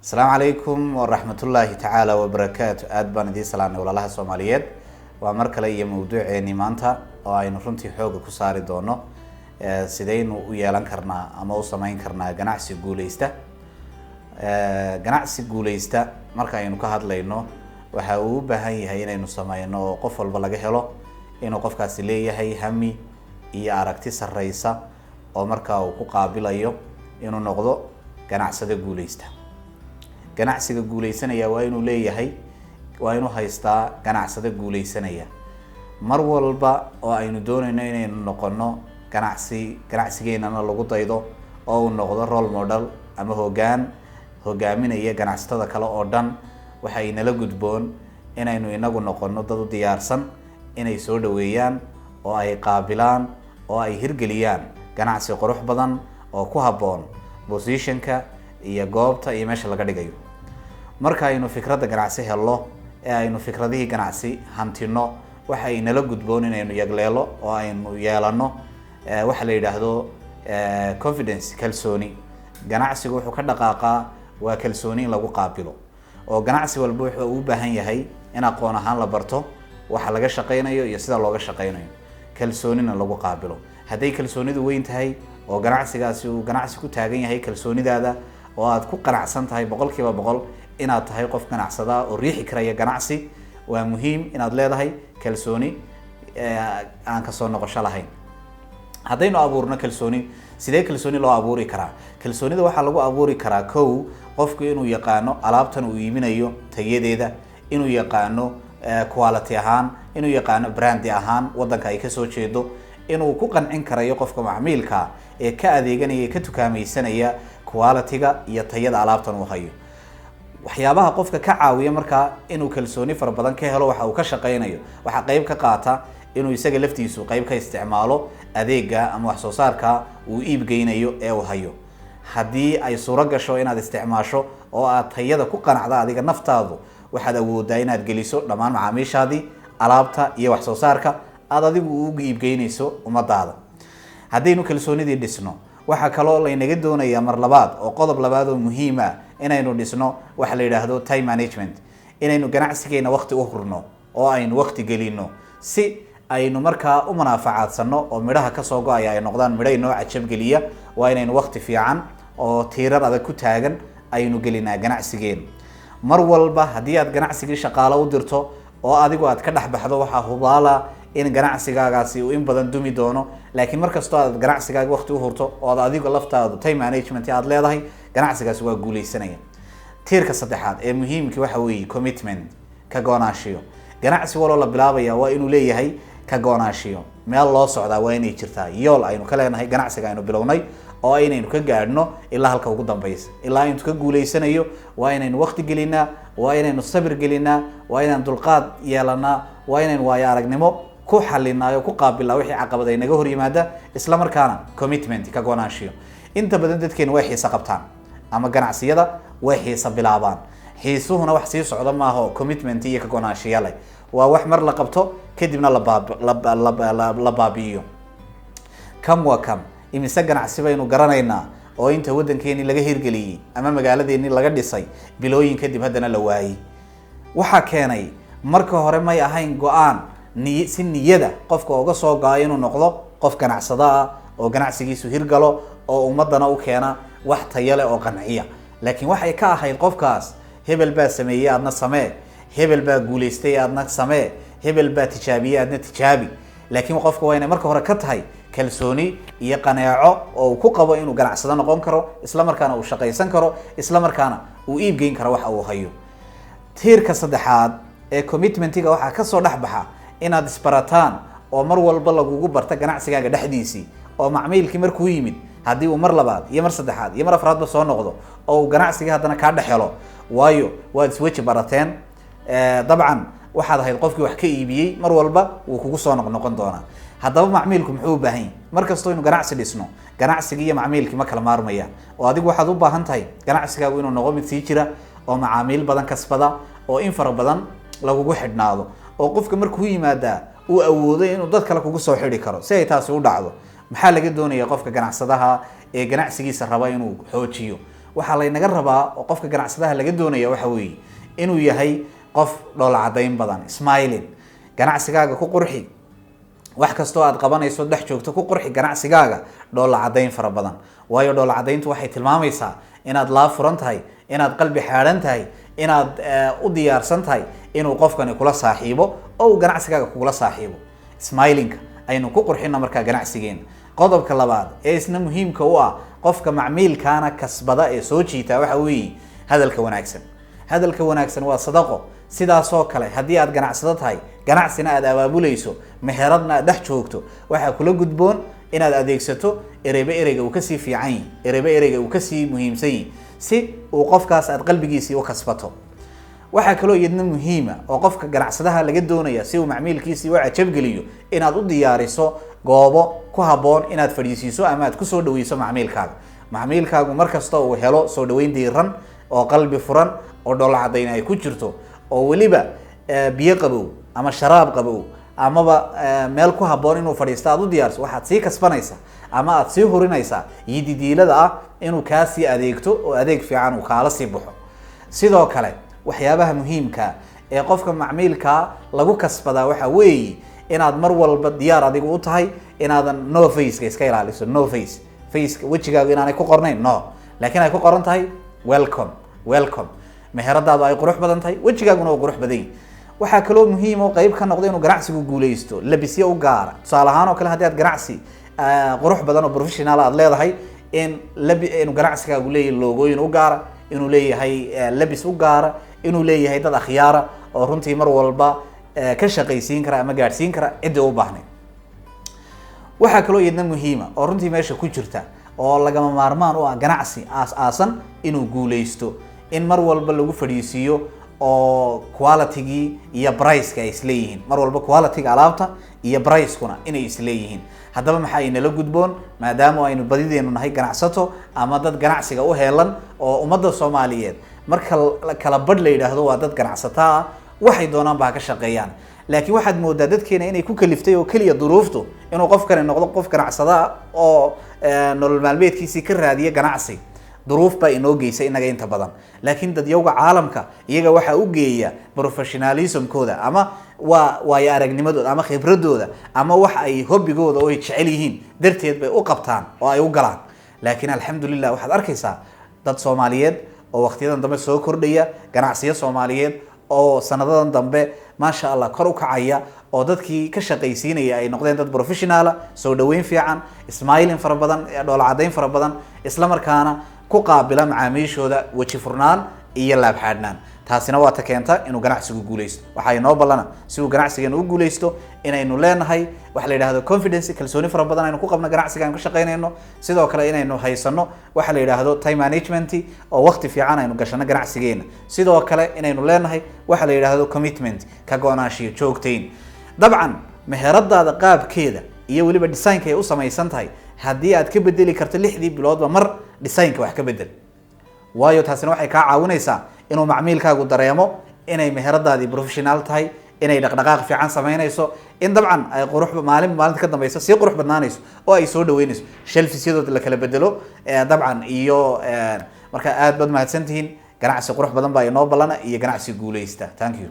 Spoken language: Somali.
Asalaamu calaykum waraxmatullaahi tacaala wabarakaatu. Aada baan idiin salaamnay, walaalaha Soomaaliyeed. Waa mar kale iyo mawduuceeni maanta oo aynu runtii xooga ku saari doono sidaynu u yeelan karnaa ama u sameyn karnaa ganacsi guuleysta. Ganacsi guuleysta marka aynu ka hadlayno, waxa uu u baahan yahay inaynu sameyno oo qof walba laga helo inuu qofkaasi leeyahay hami iyo aragti sareysa oo markaa uu ku qaabilayo inuu noqdo ganacsade guuleysta. Ganacsiga guuleysanaya waa inuu leeyahay, waa inuu haystaa ganacsade guuleysanaya. Mar walba oo aynu dooneyno inaynu noqono ganacsi, ganacsigeenana lagu daydo oo uu noqdo role model ama hoggaan hogaaminaya ganacsatada kale oo dhan, waxay nala gudboon inaynu inagu noqono dad u diyaarsan inay soo dhaweeyaan oo ay qaabilaan oo ay hirgeliyaan ganacsi qurux badan oo ku habboon positionka iyo goobta iyo meesha laga dhigayo. Marka aynu fikradda ganacsi helno ee aynu fikradihii ganacsi hantino, waxa ay nala gudboon inaynu yagleelo oo aynu yeelano waxa la yidhaahdo confidence, kalsooni. Ganacsigu wuxuu ka dhaqaaqaa waa kalsooni in lagu qaabilo, oo ganacsi walba wuxuu u baahan yahay in aqoon ahaan la barto waxa laga shaqeynayo iyo sida looga shaqeynayo, kalsoonina lagu qaabilo. Hadday kalsoonidu weyn tahay oo ganacsigaasi uu ganacsi ku taagan yahay kalsoonidaada oo aad ku qanacsan tahay 100% inaad tahay qof ganacsada oo riixi karaya ganacsi, waa muhiim inaad leedahay kalsooni aan kasoo noqosho lahayn. Haddaynu abuurno kalsooni, sidee kalsooni loo abuuri karaa? Kalsoonida waxaa lagu abuuri karaa, kow, qofku inuu yaqaano alaabtan uu iibinayo tayadeeda, inuu yaqaano quality ahaan, inuu yaqaano brandi ahaan waddanka ay kasoo jeedo, inuu ku qancin karayo qofka macmiilka ee ka adeeganaya, ee ka tukaamaysanaya quality-ga iyo tayada alaabtan uu hayo. Waxyaabaha qofka ka caawiya markaa inuu kalsooni fara badan ka helo waxa uu ka shaqeynayo, waxaa qeyb ka qaata inuu isaga laftiisu qeyb ka isticmaalo adeega ama wax soo saarka uu iib geynayo ee uu hayo. Haddii ay suuro gasho inaad isticmaasho oo aad tayada ku qanacda adiga naftaadu, waxaad awoodaa inaad geliso dhammaan macaamiishaadii alaabta iyo wax soo saarka aada adigu ugu iibgeynayso ummadaada. Haddaynu kalsoonidii dhisno, waxaa kaloo laynaga doonayaa mar labaad oo qodob labaad oo muhiim ah inaynu dhisno waxa la yidhaahdo time management, inaynu ganacsigeena waqti u hurno oo aynu waqti gelino si aynu markaa u munaafacaadsanno oo midhaha kasoo go-aya ay noqdaan midho inoo cajabgeliya. Waa inaynu waqti fiican oo tiirar adag ku taagan aynu gelinaa ganacsigeena. Mar walba haddii aad ganacsigii shaqaalo u dirto oo adigu aad ka dhex baxdo, waxaa hubaala in ganacsigaagaasi uu in badan dumi doono. Laakiin markastoo aad ganacsigaaga waqti u hurto oo aad adigu laftaadu time management aad leedahay, ganacsigaasi waa guuleysanaya. Tiirka saddexaad ee muhiimka waxa weeye commitment, ka go-naanshiyo. Ganacsi waloo la bilaabaya waa inuu leeyahay ka go-naanshiyo. Meel loo socdaa waa inay jirtaa, yool aynu ka leenahay ganacsiga aynu bilownay oo inaynu ka gaadhno ilaa halka ugu dambeysa, ilaa intu ka guuleysanayo. Waa inaynu waqti gelinaa, waa inaynu sabir gelinaa, waa inaynu dulqaad yeelanaa, waa inaynu waayo aragnimo ku xalinaa oo ku qaabilaa wixii caqabad ay naga hor yimaada, isla markaana commitment, ka go-naanshiyo. Inta badan dadkeenu way xiise qabtaan ama ganacsiyada way xiise bilaabaan. Xiisuhuna wax sii socda maaha oo commitment iyo ka go-naanshiya leh. Waa wax mar la qabto, kadibna la baabi'iyo. Kam waa kam, imise ganacsi baynu garanaynaa oo inta waddankeeni laga hirgeliyey ama magaaladeeni laga dhisay, bilooyin kadib haddana la waayey? Waxaa keenay, marka hore may ahayn go-aan niy si niyada qofka uga soo go-ay inuu noqdo qof ganacsado ah oo ganacsigiisu hirgalo oo ummadana u keena wax tayo leh oo qanciya. Laakiin waxay ka ahayd qofkaas, hebel baa sameeyey, aadna samee; hebel baa guulaystay, aadna samee; hebel baa tijaabiyey, aadna tijaabi. Laakiin qofka waa inay marka hore ka tahay kalsooni iyo qaneeco oo uu ku qabo inuu ganacsado noqon karo, isla markaana uu shaqaysan karo, isla markaana uu iib geyn karo waxa uu hayo. Tiirka saddexaad ee commitmentiga waxaa kasoo dhex baxa inaad isbarataan oo mar walba lagugu barta ganacsigaaga dhexdiisii, oo macmiilkii markuu yimid, haddii uu mar labaad iyo mar saddexaad iyo mar afraadba soo noqdo oo uu ganacsigii haddana kaa dhex helo, waayo waad isweji barateen, dabcan waxaad ahayd qofkii wax ka iibiyey, mar walba wuu kugu soo noqnoqon doonaa. Haddaba macmiilku muxuu u baahan yahy? Mar kastoo inu ganacsi dhisno, ganacsigii iyo macmiilkii ma kala maarmayaan, oo adigu waxaad u baahan tahay ganacsigaagu inuu noqo mid sii jira oo macaamiil badan kasbada oo in fara badan lagugu xidhnaado, oo qofka markuu yimaadaa uu awoodo inuu dad kale kugu soo xidhi karo. Si ay taasi u dhacdo, maxaa laga doonaya qofka ganacsadaha ee ganacsigiisa raba inuu xoojiyo? Waxaa laynaga rabaa oo qofka ganacsadaha laga doonaya waxa weeye inuu yahay qof dhoola caddayn badan, smiling. Ganacsigaaga ku qurxi, wax kastoo aad qabanayso, dhex joogto, ku qurxi ganacsigaaga dhoola caddayn fara badan, waayo dhoola caddayntu waxay tilmaamaysaa inaad laab furan tahay, inaad qalbi xaadhan tahay, inaad u diyaarsan tahay inuu qofkani kula saaxiibo oo uu ganacsigaaga kugula saaxiibo. Smiling-ka aynu ku qurxino markaa ganacsigeena. Qodobka labaad ee isna muhiimka u ah qofka macmiilkaana kasbada ee soo jiitaa waxa weeye hadalka wanaagsan. Hadalka wanaagsan waa sadaqo. Sidaasoo kale, haddii aad ganacsado tahay, ganacsina aad abaabulayso, meheradna aad dhex joogto, waxaa kula gudboon inaad adeegsato ereyba ereyga uu kasii fiican yihi, ereyba ereyga uu kasii muhiimsan yihi, si uu qofkaas aad qalbigiisii u kasbato. Waxaa kaloo iyadna muhiima oo qofka ganacsadaha laga doonaya, si uu macmiilkiisii u cajabgeliyo, inaad u diyaariso goobo ku habboon inaad fadhiisiiso ama aad kusoo dhaweyso macmiilkaaga. Macmiilkaagu markasta uu helo soo dhaweyn diiran oo qalbi furan oo dhoolla caddayn ay ku jirto, oo weliba biyo qabow ama sharaab qabow amaba meel ku habboon inuu fadhiisto aad u diyaarso, waxaad sii kasbanaysaa ama aad sii hurinaysaa yididiilada ah inuu kaa sii adeegto oo adeeg fiican uu kaala sii baxo. Sidoo kale, waxyaabaha muhiimka ee qofka macmiilkaa lagu kasbadaa waxa weeye inaad mar walba diyaar adigu u tahay inaadan no face-ka iska ilaaliso. No face, face-ka wejigaagu inaanay ku qornayn no, laakiin ay ku qoran tahay "welcome, welcome". Meheradaadu ay qurux badan tahay, wejigaaguna uu qurux badan yahay. Waxaa kaloo muhiim oo qeyb ka noqda inuu ganacsigu guuleysto labisyo u gaara. Tusaale ahaan oo kale, haddii aad ganacsi qurux badan oo professional aad leedahay, in labi inuu ganacsigaagu leeyahay logooyin u gaara, inuu leeyahay labis u gaara, inuu leeyahay dad akhyaara oo runtii mar walba ka shaqaysiin kara ama gaadhsiin kara ciddii u baahnayd. Waxaa kaloo iyadna muhiima oo runtii meesha ku jirta oo lagama maarmaan u ah ganacsi aas aasan inuu guuleysto in mar walba lagu fadhiisiiyo oo quality-gii iyo price-ka ay isleeyihiin, mar walba quality-ga alaabta iyo price-kuna inay isleeyihiin. Haddaba maxaa inala gudboon, maadaama aynu badideenu nahay ganacsato ama dad ganacsiga u heelan, oo ummadda Soomaaliyeed marka kala badh la yidhaahdo waa dad ganacsataa ah, waxay doonaan ba ha ka shaqeeyaan, laakiin waxaad moodaa dadkeena inay ku kaliftay oo keliya duruuftu inuu qofkani noqdo qof ganacsadaa oo nolol maalmeedkiisii ka raadiya ganacsi? Duruuf baa inoo geysa inaga inta badan, laakiin dadyowga caalamka iyaga waxaa u geeya professionalism-kooda ama waa waayo aragnimadooda ama khibradooda ama wax ay hobby-gooda oo ay jecel yihiin darteed bay u qabtaan oo ay u galaan. Laakiin alxamdulilah, waxaad arkaysaa dad Soomaaliyeed oo waqtiyadan dambe soo kordhaya, ganacsiyo Soomaaliyeed oo sanadadan dambe, maasha Allah, kor u kacaya, oo dadkii ka shaqaysiinaya ay noqdeen dad professional ah, soo dhaweyn fiican, smiling fara badan, dhoola caddayn fara badan, isla markaana ku qaabila macaamiishooda weji furnaan iyo laabxaadhnaan. Taasina waa ta keenta inuu ganacsigu guuleysto. Waxaa inoo ballana, si uu ganacsigeenu u guuleysto, inaynu leenahay waxa la yidhahdo confidence, kalsooni fara badan aynu ku qabno ganacsiga aynu ka shaqaynayno. Sidoo kale, inaynu haysano waxa la yidhaahdo time management, oo waqti fiican aynu gashano ganacsigeena. Sidoo kale, inaynu leenahay waxa la yidhaahdo commitment, ka go-naanshiyo, joogtayn. Dabcan meheradaada qaabkeeda iyo weliba design-ka ay u samaysan tahay, haddii aad ka bedeli karto 6dii biloodba mar design-ka wax ka bedel, waayo taasina waxay kaa caawinaysaa inuu macmiilkaagu dareemo inay meheradaadii professional tahay, inay dhaqdhaqaaq fiican samaynayso, in dabcan ay qurux maalin maalinta ka dambeysa sii qurux badnaanayso oo ay soo dhaweynayso, shelves-yadooda la kala bedelo dabcan. Iyo marka aad baad mahadsantihiin. Ganacsi qurux badan baa inoo ballana iyo ganacsi guuleysta. Thank you.